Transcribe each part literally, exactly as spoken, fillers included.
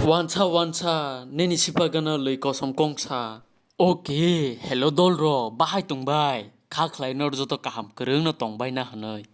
Wansa wansa, nini sipagano lwi kosom kongsa. Okay, hello dolrok, bahai tongbai? Kha khlai nor joto kaham kwrwngno tongbai na hwnwi.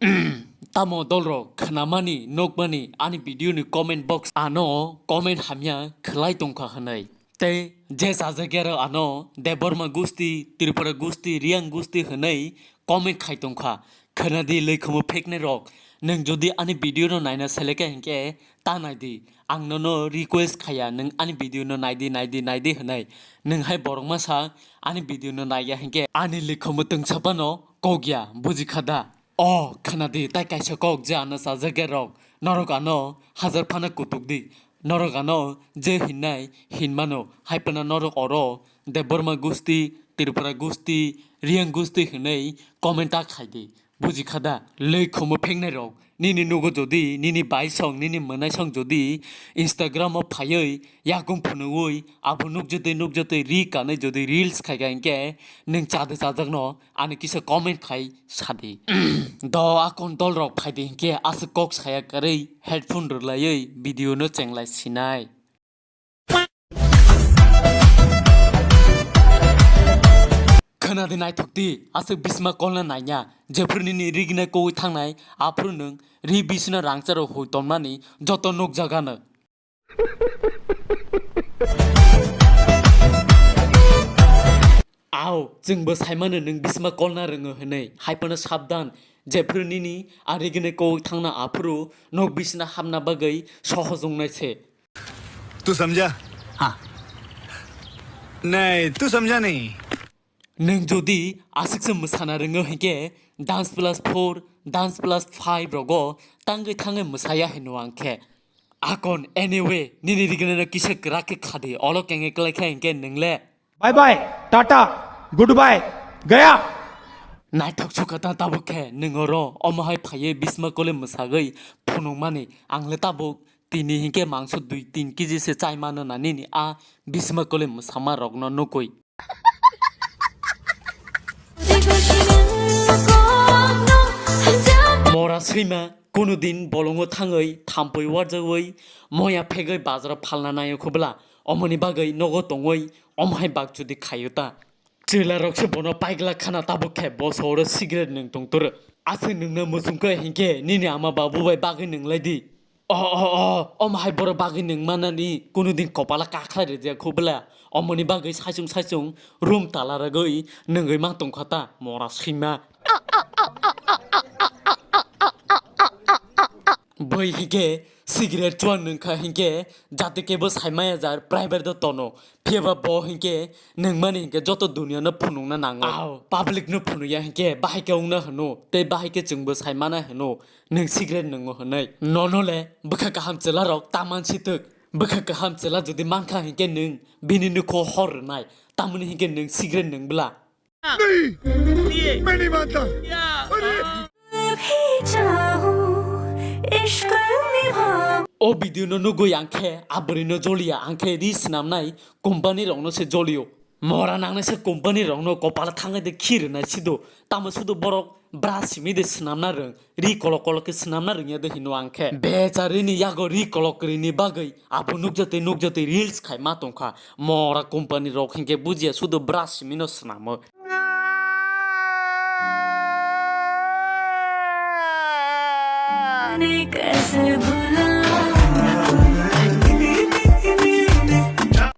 Tamo dolrok, khnamani, nukmani, ani video ni comment box ano comment hamya khlai tongkha hwnwi. Tei je chajakya rok ano Debbarma Gusti, Tripura Gusti, Riang Gusti hwnwi comment khai tongkha. Khwnadi lwi khomo pheknai rok, nwng jodi ani video no naina selekya hinkhe ta naidi. Ang nono request khaya, nwng ani video no naidi, naidi, naidi hwnwi. Nwng hai borok masa ani video no naiya hinkhe ani lwi khomo twngsa phano kok ya, buji kha da? O, khwnadi, tai kaisa kok je ano chajakya rok, norok ano hajar phano kutuk di. Norok ano je hinnai hinmano, hai phano norok oro Debbarma Gusti, Tripura Gusti, Riang Gusti hwnwi comment ta khai di. Buji kha da? Lwi khomo pheknai rok, nini nugo jodi nini bai song, nini mwnai song jodi Instagram o phaiwi yakung phunugwi abo nukjotwi nukjotwi ri kanwi jodi reels khaikha hinkhe nwng chade chajakno ani kisa comment khai sadi. Do akon dolrok phaidi hinkhe aswk kok saya kwrwi headphone rwlaiwi video no chenglai sinai. Khwnadi naithokdi, aswk bisma kolna naiya, jephru nini rignai kogwi thangnai, aphru nwng ri bisino rangcharo hui tongmani joto nukjagano. Ao, chwngbo saimano nwng bisma kolna rwngo hwnwi, hai phano sabdan, jephru nini a rignai kogwi thangna aphru nok bisino hapna bagwi sohoj wngnai se. तू समझा? हाँ। नहीं, तू समझा नहीं। Nwng jodi aswkse mwsana rwngo hinkhe dance plus four, dance plus five rogo tangwi thangwi mwsaya hino ang khe. Akon, anyway, nini rignano kisa kwrak khe khadi, olo kenge kwlai khe hinkhe nwng le. Bye bye, tata, goodbye, gaya. Naithok sukha ta tabuk khe nwng oro omo hai phaiwi bisma kole mwsagwi phunukmani, ang le tabuk tini hinkhe mangso dui tin kg se chai mano na nini a bisma kole mwsama rokno nukwi. Mora swima, kunu din bolongo thangwi thampui warjagwi moya phegwi bazaro phalna naio khobla, omoni bagwi nogo tongwi omhai bakchudi khaio ta. Chwla rok se bono paigla khana tabuk khe bo soro cigarette nwng tongtoro. Aswk nwngno muchungkhe hinkhe nini ama babu bai bagwi nwng lai di. O, o, o, omo hai borok bagwi nwng manani kunu din kopala kakhlai rwjak kho bwla? Omoni bagwi saichung saichung room tala rwgwi nwngwi ma tongkha ta mora swima. Bwrwi hinkhe cigarette chuan nwngkha hinkhe jate kebo saimaya jar private do tono. Phiyaba bo hinkhe nwngmani hinkhe joto duniya no phunukna nango. Aw, public no phunuya hinkhe bahai khe wngna hwno, tei bahai khe chwngbo saimana hwno. Nwng cigarette nwngo hwnwi. Nono le bwkha kaham chwla rok ta mansi twk. Bwkha kaham chwla jodi mankha hinkhe nwng bini nukho hor rwnai. Tamoni hinkhe nwng cigarette nwng bwla. नहीं, मैं नहीं मानता। अरे! O video no nugwi ang khe a bwrwi no joliya, ang khe ri swnamnai company rok no se jolio. Mora nangnai se company rok no kopal thangwi de khir rwnai sido. Tamo sudo borok bra simi de swnamna rwng. Ri kolok kolok khe swnamna rwngya de hino ang khe. Becharini yago ri kolok kwrwini bagwi abo nukjatwi nukjatwi reels khai ma tongkha. Mora company rok hinkhe bujiya sudo bra simi no swnamo.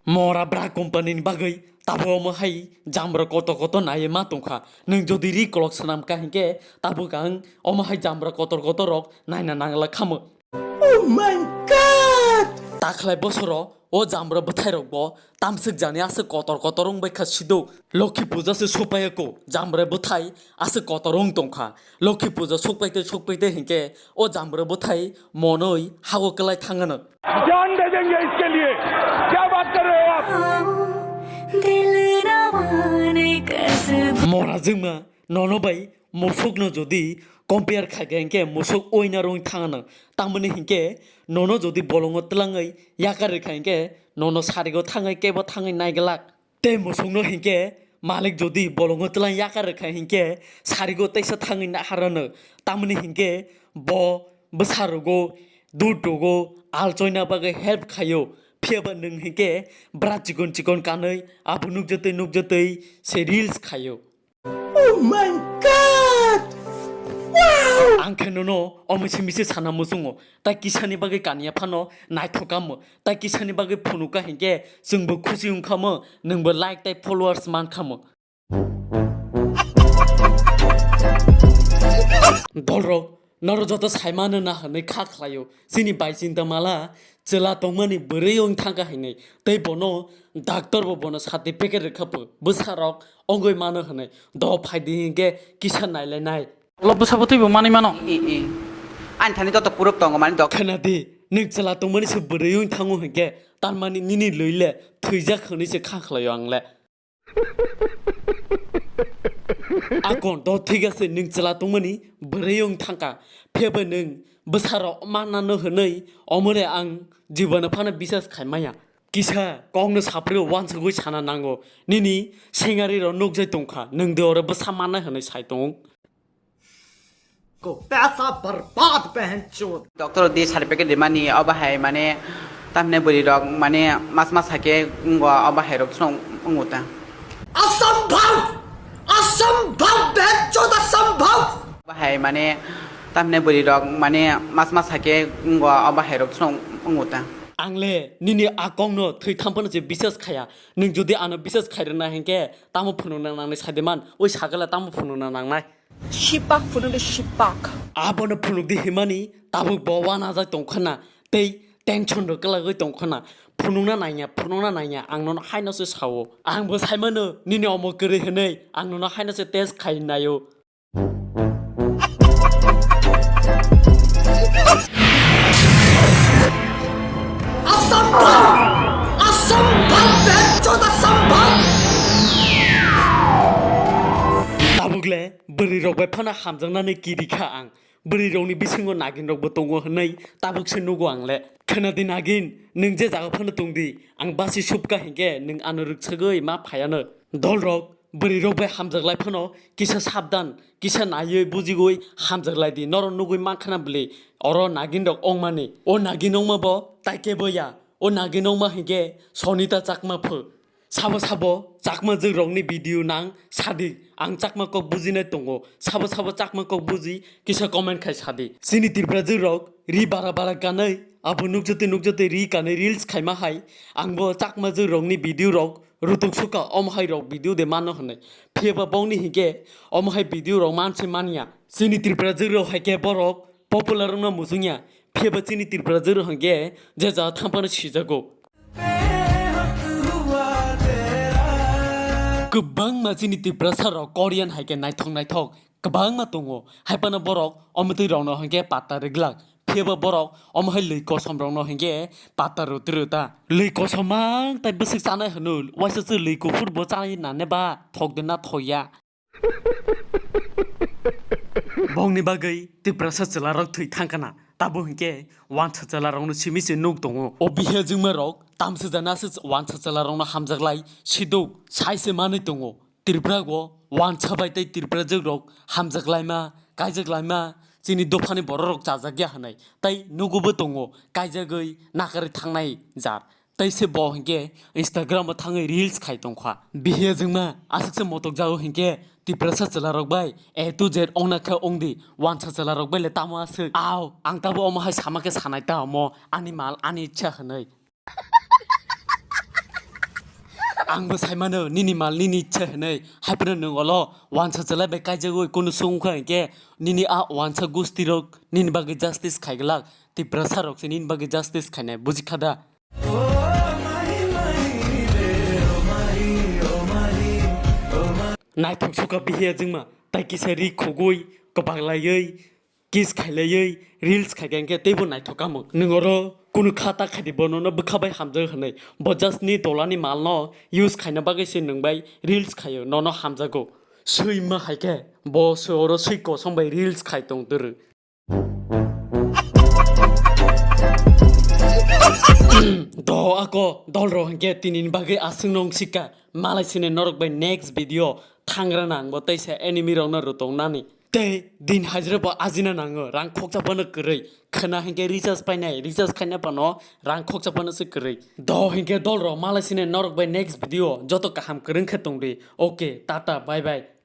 Mora bra company ni bagwi tabuk omo hai jambra kotor kotor naiwi ma tongkha. Nwng jodi ri kolok swnam kha hinkhe tabuk ang omo hai jambra kotor kotor rok naina nangla khamo. Oh my God! Takhlai bosoro o jambra bwthai rok bo tamswk jani aswk kotor kotor wng bai kha sido. Lokhi puja se sopaiya ko, jambra bwthai aswk kotor wng tongkha. Lokhi puja sokpai tei sokpai tei hinkhe o jambra bwthai monoi hago kwlai thangano. जान दे देंगे इसके लिए। क्या बात कर रहे हो आप? Mora jwngma nono bai musukno jodi compare khaikha hinkhe musuk oina rwng thangano. Tamoni hinkhe nono jodi bolongo twlangwi yakar rwkha hinkhe nono sarigo thangwi kebo thangwi naiglak. Tei musukno hinkhe malik jodi bolongo twlang yakar rwkha hinkhe sarigo teisa thangwi naharano. Tamoni hinkhe bo bwsa rwgo, dud rwgo, alchoina bagwi help khaio. Phiya ba nwng hinkhe bwrach chikon chikon kanwi abo nukjatwi nukjatwi se reels khaio. Oh my God! Wow! Ang khe nono omo simi se sana muchungo, tai kisani bagwi kaniya phano naithok kamo, tai kisani bagwi phunuka hinkhe chwngbo khusi wngkhamo, nwngbo like tai followers mankha mo. Dolrok, norok joto saimano na hwnwi kha khlaio. Chini bai chinta mala chwla tongmani bwrwi wng thangkha hinwi. Tei bono doctor bo bono certificate rwkha pho. Bwsarok ongoi mano hwnwi. Do phaidi hinkhe kisa nailainai. Lo bwsa bwtwi bo manwi mano. I, i. Ani thani joto proof tongo mani dok. Khna di, nwng chwla tongmani se bwrwi wng thango hinkhe, tarmani nini lwi le thwijak hwnwi se kha khlaio ang le. Akon do thik ase, nwng chwla tongmani bwrwi wng thangkha, phiyaba nwng bwsarok mannano hwnwi omole ang jibano phano bisas khai maya. Kisa kokno sapri wansugwi sana nango, nini sengarirok nukjai tongkha, nwng de oro bwsa manna hwnwi sai tong. को पैसा बर्बाद बहन चोद। Doctor di certificate rimani obo hai mane tamne bwrwi rok mane mas mas hake ngo obo hai rok song ngo ta. असंभव, असंभव बहन चोद असंभव। Obo hai mane tamne bwrwi rok mane mas mas hake ngo obo hai rok song ngo ta. Ang le nini a kokno thwi thampano je bisas khaya. Nwng jodi ano bisas khairwna hinkhe tamo phunukna nangnai saideman, oi sagala tamo phunukna nangnai. Shipak phunukdi shipak. Abono phunukdi himani tabuk bo wanajak tongkhana tei tension rok kwlagwi tongkhana. Phunukna nangya, phunukna nangya, ang nono haino se sao. Ang bo saimano nini omo kwrwi hwnwi, ang nono haino se test khai naio. असंभव! असंभव! बेंचोद असंभव! Tabuk le bwrwi rok bai phano hamjaknani kiri kha ang. Bwrwi rokni bisingo nagin rokbo tongo hwnwi tabuk se nugo ang le. Khna di nagin, nwng je jaga phano tong di, ang basi subkha hinkhe nwng ano rwksagwi ma phaiano. Dol rok, bwrwi rok bai hamjak lai phano kisa sabdan, kisa naiwi bujigwi hamjak lai di. Norok nugwi mankha na bwle oro nagin rok ongmani. O nagin ongma bo tai kebo ya. O nagin ongma hinkhe Sonita Chakma pho. Sabo sabo Chakma jwk rokni video nang sadi. Ang Chakma kok bujinai tongo. Sabo sabo Chakma kok buji kisa comment khai sadi. Chini Tripura jwk rok ri bara bara kanwi abo nukjatwi nukjatwi ri kanwi reels khaima hai. Ang bo Chakma jwk rokni video rok rutuk suka om hai rok video de mano hwnwi. Phiya ba bongni hinkhe om hai video rok manse manya. Chini Tripura jwk rok hai khe borok popular wngna muchungya. Phiya ba chini Tripura jwk rok hinkhe je ja thampano sijago. Kwbangma chini Tiprasa rok Korean hai khe naithok naithok kwbangma tongo. Hai phano borok omtwi rokno hinkhe patta rwglak. Phiya ba borok omo hai lwi kosom rokno hinkhe patta rwtwi rwta. Lwi kosom mang tai bwswk chanai hwno, waisa se lwi kuphur bo chanai nane ba thok de na thok ya. Bongni bagwi Tiprasa chwlarok thwi thangkana, tabo hinkhe wansa chwlarokno simi se nuk tongo. O bihe jwngmarok tamsajana se wansa chwlarokno hamjaklai siduk sai se manwi tongo. Tripura go wansa bai tei Tripura jwkrok hamjaklaima, kaijaklaima chini dophani bororok chajakya hwnwi tei nugubo tongo kaijagwi nakarwi thangnai jar. Tei se bo hinkhe Instagram o thangwi reels khai tongkha. Bihiya jwngma aswk se motok jago hinkhe Tiprasa chwlarok bai A to Z ongna khe ongdi, wansa chwlarok bai le tamo aswk. Ao, ang tabo omo hai sama khe sanai ta omo, ani mal ani ichha hwnwi. Ang bo saimano nini mal nini ichha hwnwi, hai phano nwng olo wansa chwlai bai kaijagwi kunu sung wngkha hinkhe nini a wansa gusti rok nini bagwi justice khai glak, Tiprasa rok se nini bagwi justice khainai, bujikha da? Naithok sukha bihiya jwngma, tai kisa ri khugwi, kwbak laiwi, kiss khailaiwi, reels khaikha hinkhe teibo naithok kamung. Nwng oro kunu kha ta khaidi, bo nono bwkha bai hamjak hwnwi. Bo just ni tolani malno use khaina bagwi se nwng bai reels khaio, nono hamjago. Swima hai khe, bo se oro swi kosom bai reels khai tong twrw. Do ako dol rok hinkhe tini ni bagwi aswk no wng sika, malai sini norok bai next video thangra nang bo teisa enemy rok no rwtong nani. Tei din hajira bo ajina nango, rang khoksa phano kwrwi. Khwna hinkhe recharge painai, recharge khaina phano rang khoksa phano se kwrwi. Do hinkhe dolrok, malai sine norok bai next video joto kaham kwrwng khe tongdi. Okay, tata, bye bye.